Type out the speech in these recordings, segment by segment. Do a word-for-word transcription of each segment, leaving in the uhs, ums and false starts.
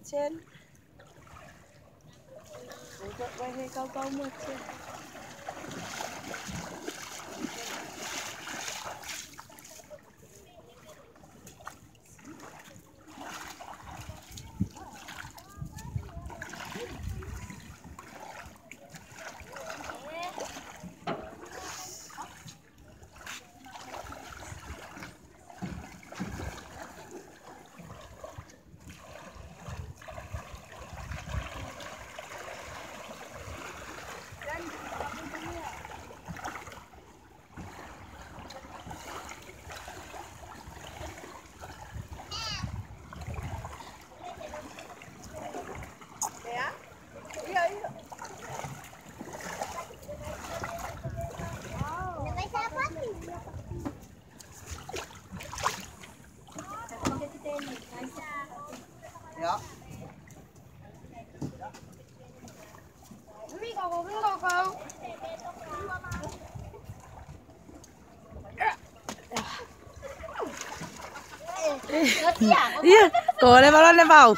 Ten. Utot mai he kaukau mo ten. Ia, ko le valo le vau.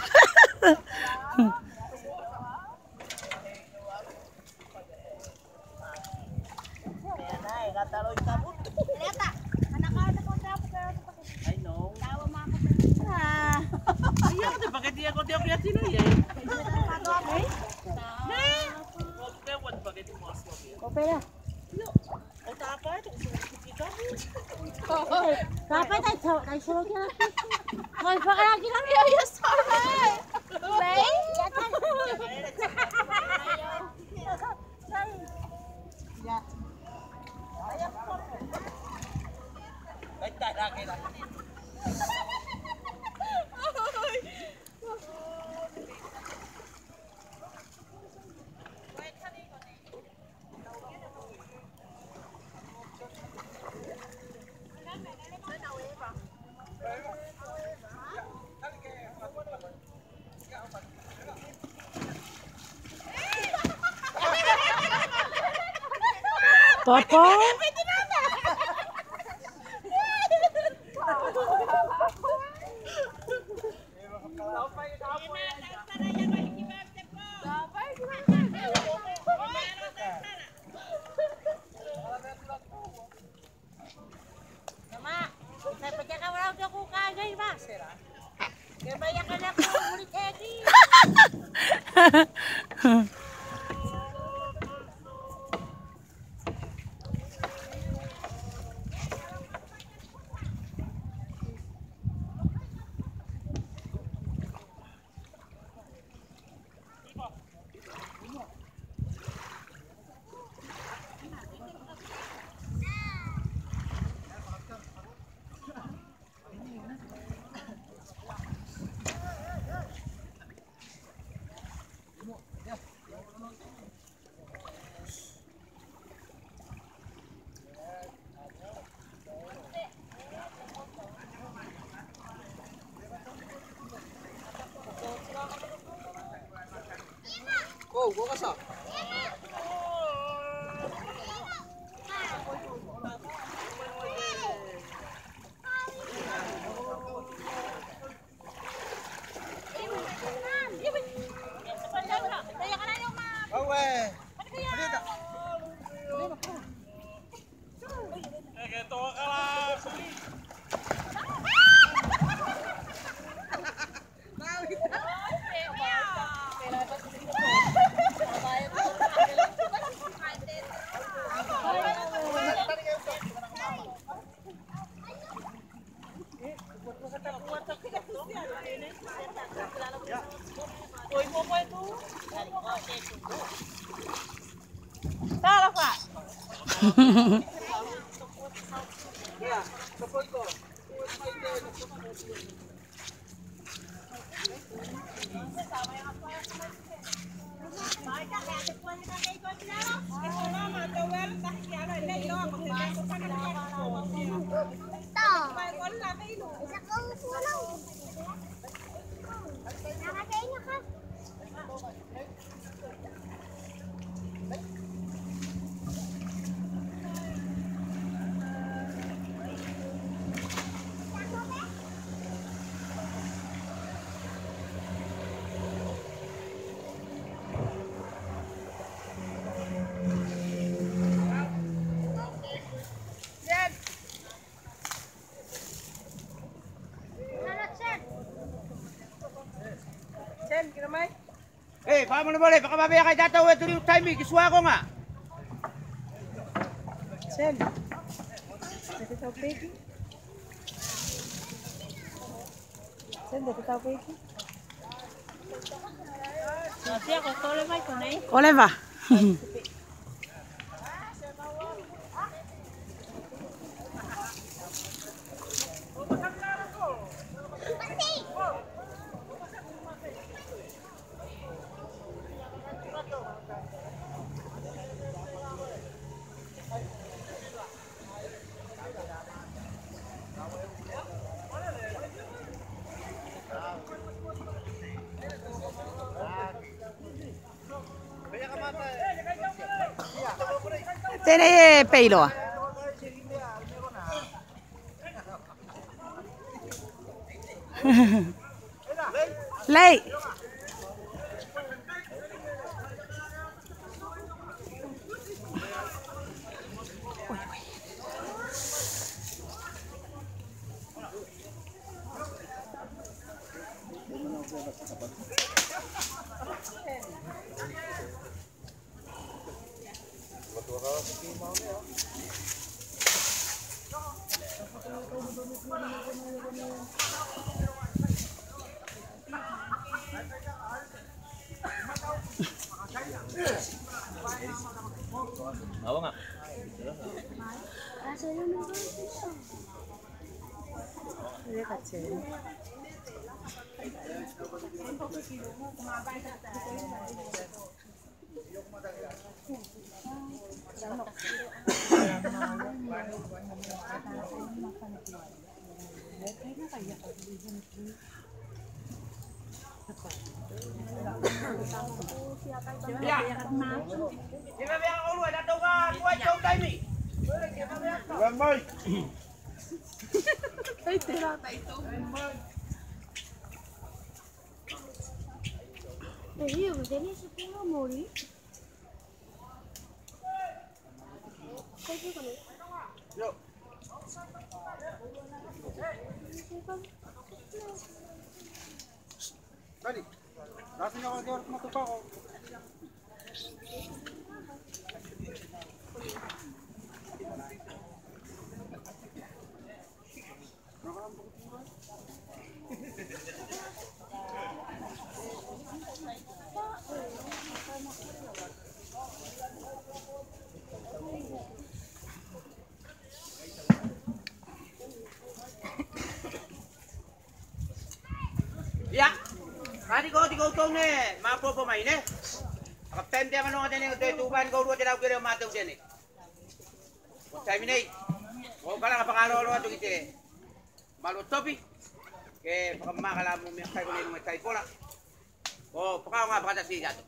Papa. E, fakamolemole, fakavavea kai tatou e tuliu taimi ki suakoga. Sen. Te tau peki. Sen, te tau peki. Ko leva. Tenei e pei loa. Lei. Ia, kani ko oti koutou ne maopoopo mai ne. Fakafetai te avanoaga tenei ko te tuvai ni koulua te laukele o matou tenei. Ko taimi nei ko kalaga fakalolo atu ki te malu o Topi ke fakamakalamu mea kai konei i luga i taipola. Ko fakaaoga fakatasi i tatou.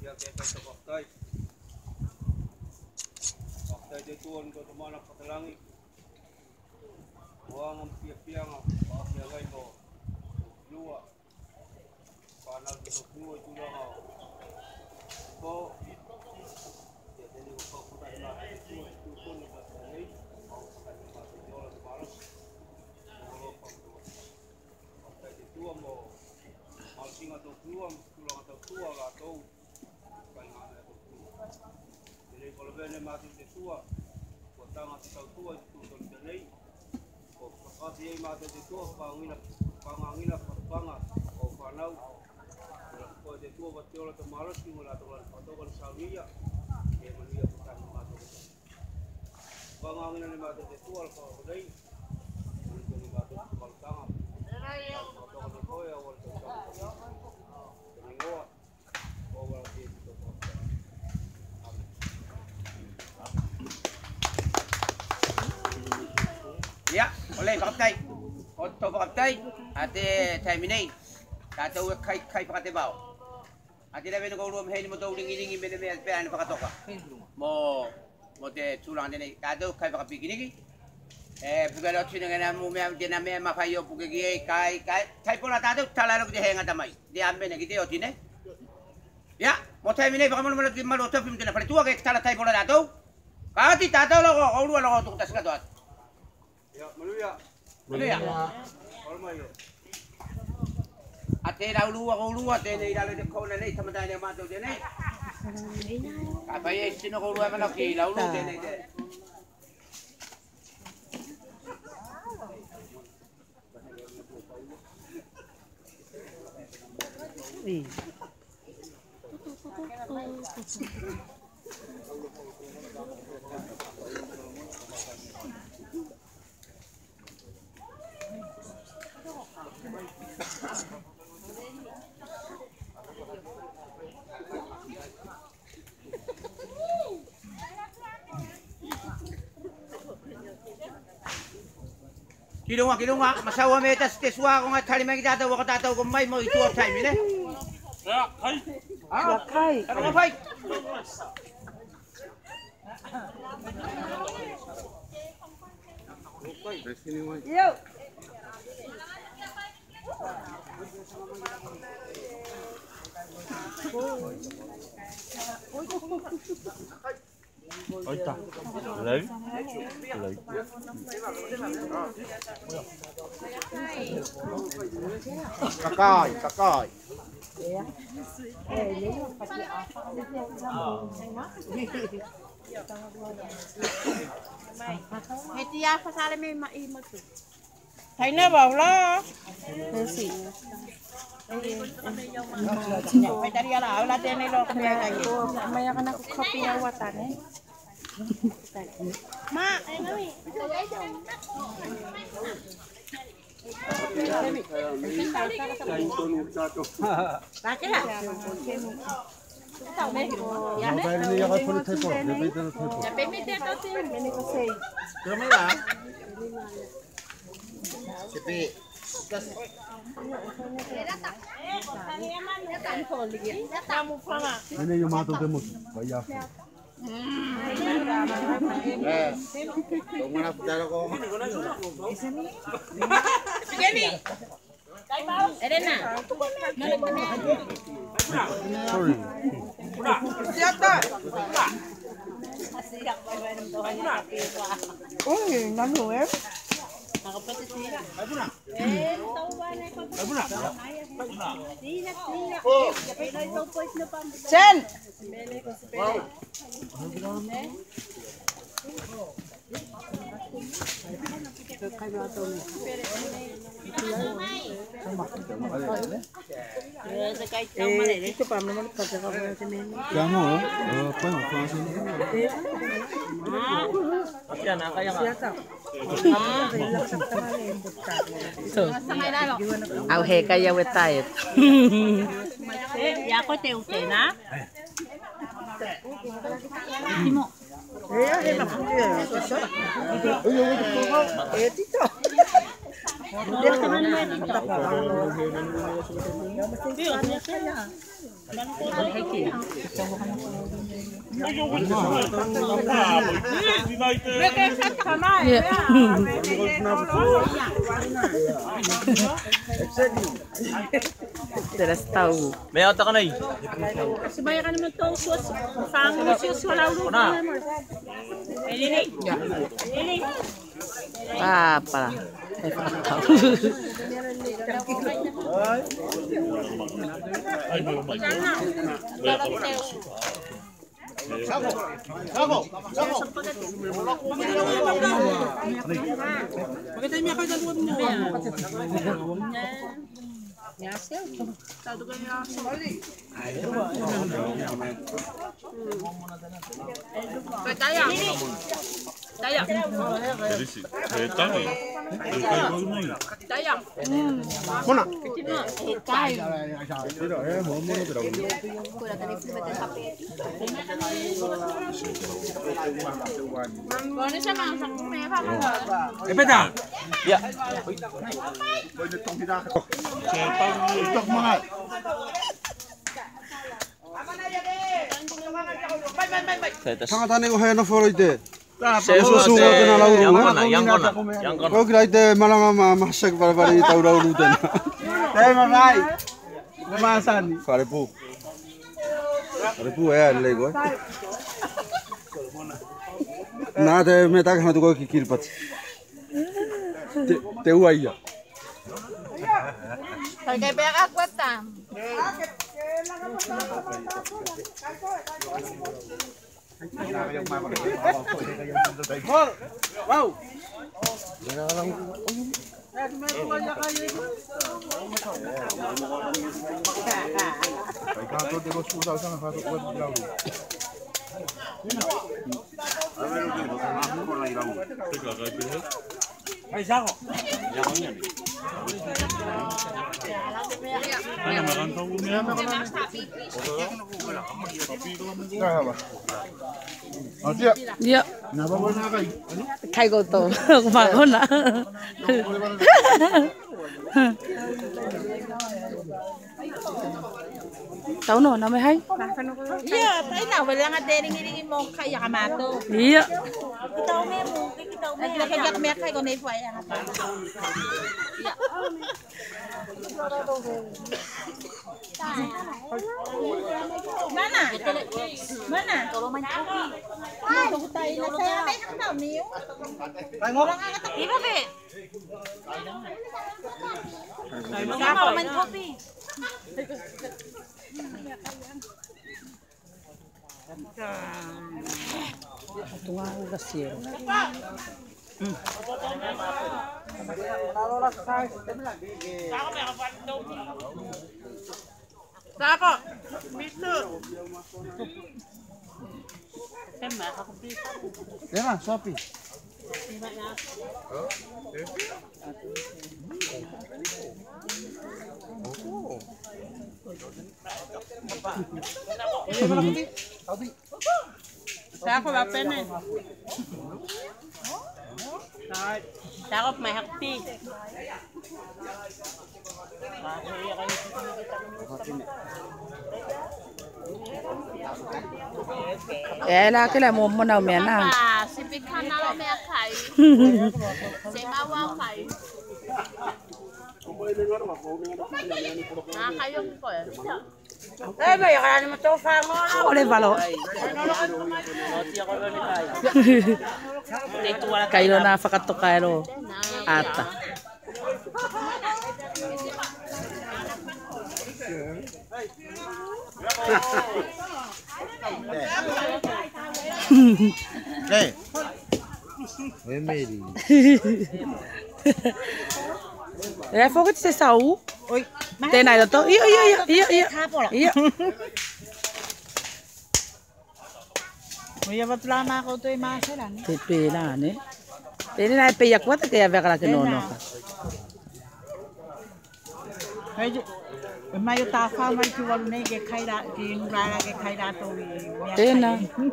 Ia ke kai fakafetai. Fakafetai te Atua ne ko Tamana fakatalagi. Ko aga mo fiafiaga, fakafiagai mo lua. Fanau te tofiua i tulaga o po. Ia tenei ko fakafotai matou te Atua i tulaga o po nei. Ko fakafotai matou te ola te malosi. Ko alofa mo. Fakafotai te Atua mo malosiga tofiua mo tulaga tautua o latou. Fai gana e tofiua. Tenei ko lavea ne matou te Atua. Ko taga te tautua i te tulaga tenei. Ko fakasi ei matou te Atua, fagagina, fagagina, fakafaga o fanau. Ko te Atua, fai te ola te malosi, mo latou la fakatoka ne saunia. Ke manuia ko taga matou. Fagagina ne matou te Atua, la fakaolei. Manuia ne matou te Atua, la taga. Fakatoka ne koe, au ala tau taga. Tenei goa. Ia, ole, fakafetai. Ko tou fakafetai, a te taimi nei tatou e kai, kai fakatevao. A te lave ne koulua me heni mo tou ligiligi me ne mea pea ne fakatoka mo mo te tulaga tenei, tatou kai fakapikiniki. E puke loa tino gena mu mea, tena mea mafai o puke ki ei, kai, kai, taipola tatou tala loa ki te hegata mai. Te amene ki te oti ne. Ia, mo taimi nei fakamolemole ki malu o Tofi mo tena faletua ke tatala taipola tatou. Ka oti tatou loko, oulua loko tuku tasi katoa. Ia, manuia. Manuia. A te laulua koulua tenei i lalo i te kona nei, tamata nei a matou tenei. Kae fai e tino koulua e manako ki laulu tenei, tenei. Ki luga, ki luga, masaua me tasi te sua, ko ga tali mai ki tatou, ko tatou ko mai mo i tua o taimi ne. Ia, kai. Ia, kai. Ia, kai. Oita. Lei. Lei. Kakai, kakai. He tia fa sale me ma i matu. Taina vau la. Esi. Mai tari ala au la tenei lo. Mai a kana ko kopi a wata ne. Ma, e ngai. Ene ia matou te motu, vai a. Sorry. Oi, nanu e. Sen. Au he kai au e tae. Ia ko te utena. Tera se tau. Me a taka nei. Se mai kana me tou so. Fanga no so so la uru. Ona. Ele. Ele. Papa. E fakatau. Mona. E peta. Ia. Tagata nei ko he nofo loa i te. Ko kila i te malaga ma, ma sek valevale i tau laulu tena. Te mamae. Masani. Falepu. Are pu e a lei koe. Na te mea taka hana tuku ki Kiribati. Te, te ua ia. Kai kai pea ka kuata. Ia. Kai koutou. Ko makona. Tau no, na me hai? Ia, tai na, vele nga te ringiringi mo kai a ka matou. Ia. Ki tau mea mo, ki tau mea. Ai, ki tau mea kai konei fai a ka matou. Ia. Mana? Mana? Toku tai na sa me tau niu. Iva be. Sa ko mai topi. Atu ga uga siero. Sako, misu. Ema, sopi. Sako ba pene. Sako mai hakti. E la ke la mo mo na o mea na. Ah, sipi kana lo mea kai. Se ma wa kai. Na kai o ko. E, mai, ka ni matou fagoa. Ole valo. Kai lo na fakatoka e lo ata. Hey. Oi, Mary. E foki te sau. Oi. Tena i loto. Ia, ia, ia, ia, ia. Ia. Oi, ia vatu la ma koutou i masela, ne? Te pela, ne? Tena e pei aku ata ke a veka la ke nono ka. Kai, e mai o tafa mai ki valu nei ke kai la, ki nurara ke kai latou i mea. Tena. Kai.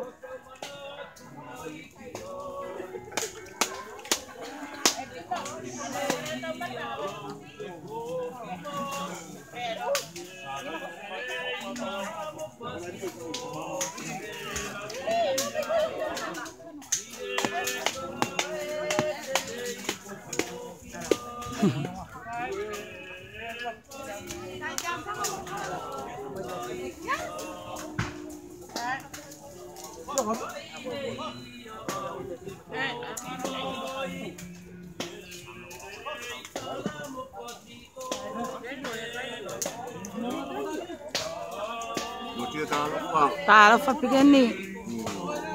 Talofa pikeni.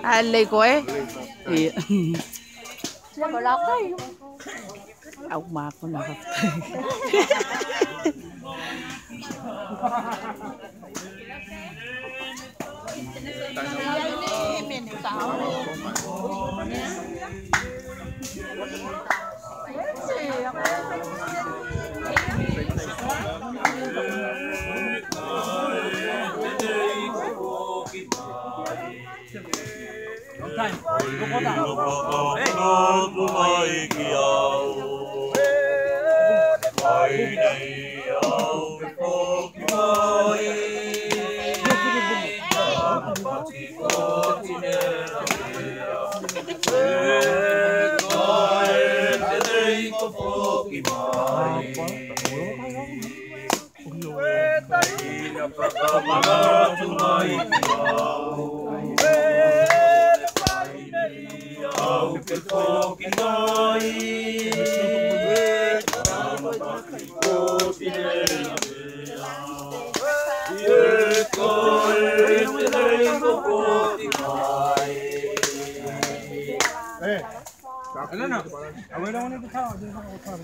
A lei koe. Ia. Au makona. No, no. I don't want to talk. I just want to talk.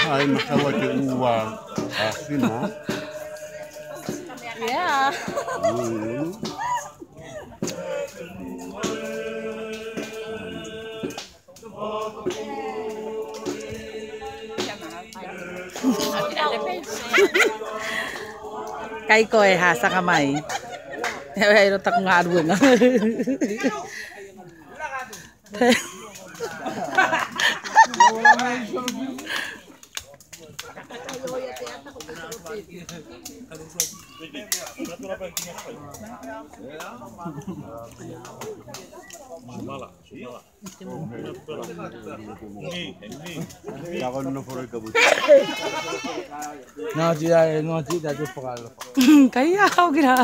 Ai, makawa te ua a sima. Yeah. Mm. Kae koe e hasaga mai. E oi ai lo taku galuega. Kaia au kira.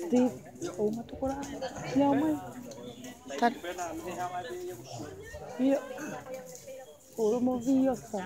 Steve, o matu kora. Ia mai. Tara. Ia. Koro mo viosa.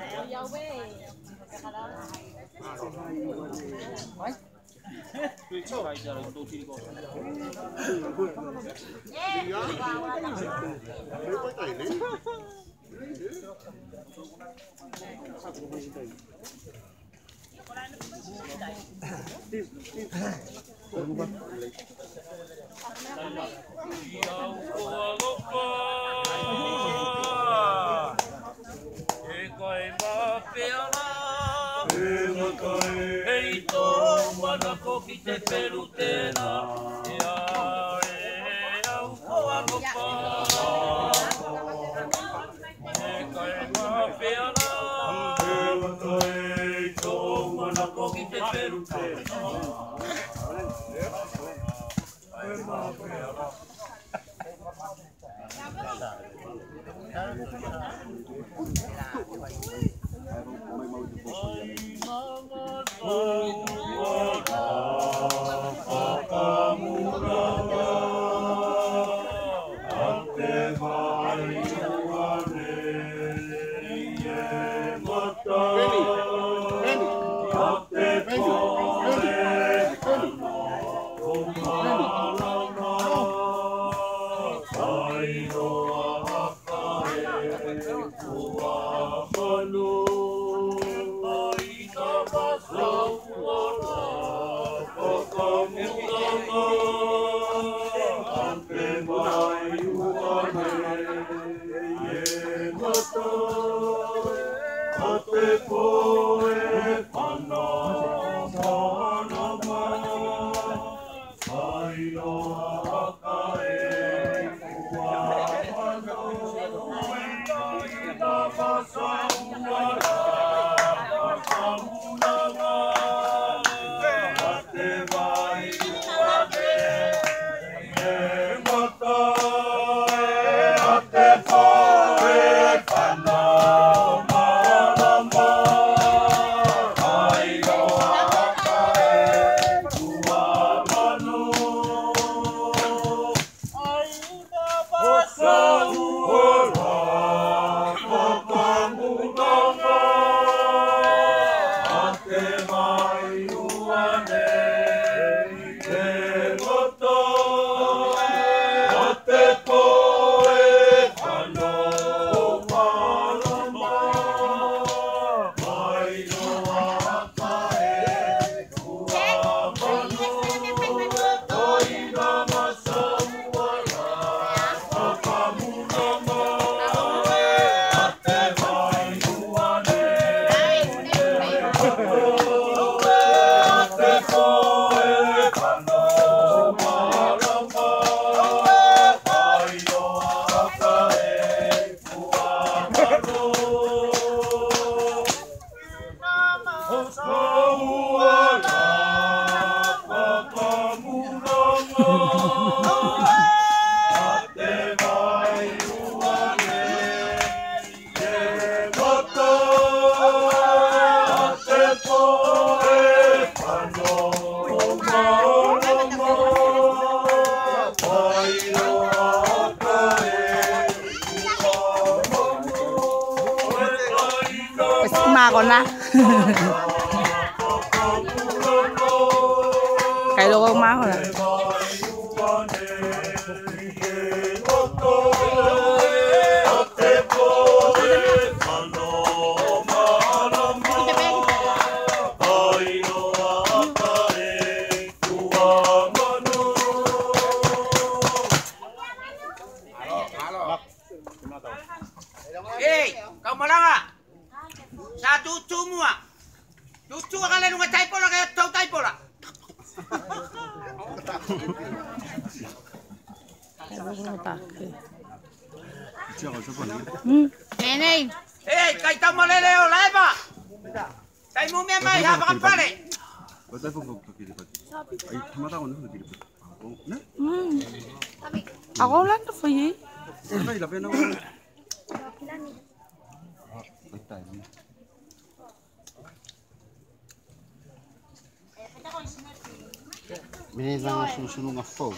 Makona. Kai logo makona. Ei, kau malaga. Sa tutu mua. Tutu a kale luga taipola ke tau taipola. Ei, kai tau malele o laeva. Kai mu mea mai ha fakapale. Ai, tamata ona kiri. Mm. Ako lana fai ei. Mea ga sulusuluga fou.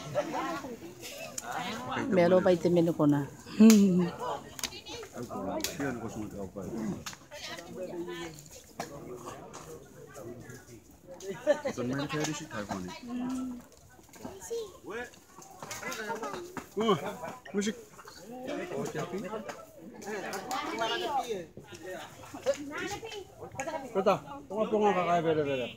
Mea lo pai te mea kona. Doesn't matter if I had a shit type on it. Music. Kata, ponga ponga ka kai vere vere.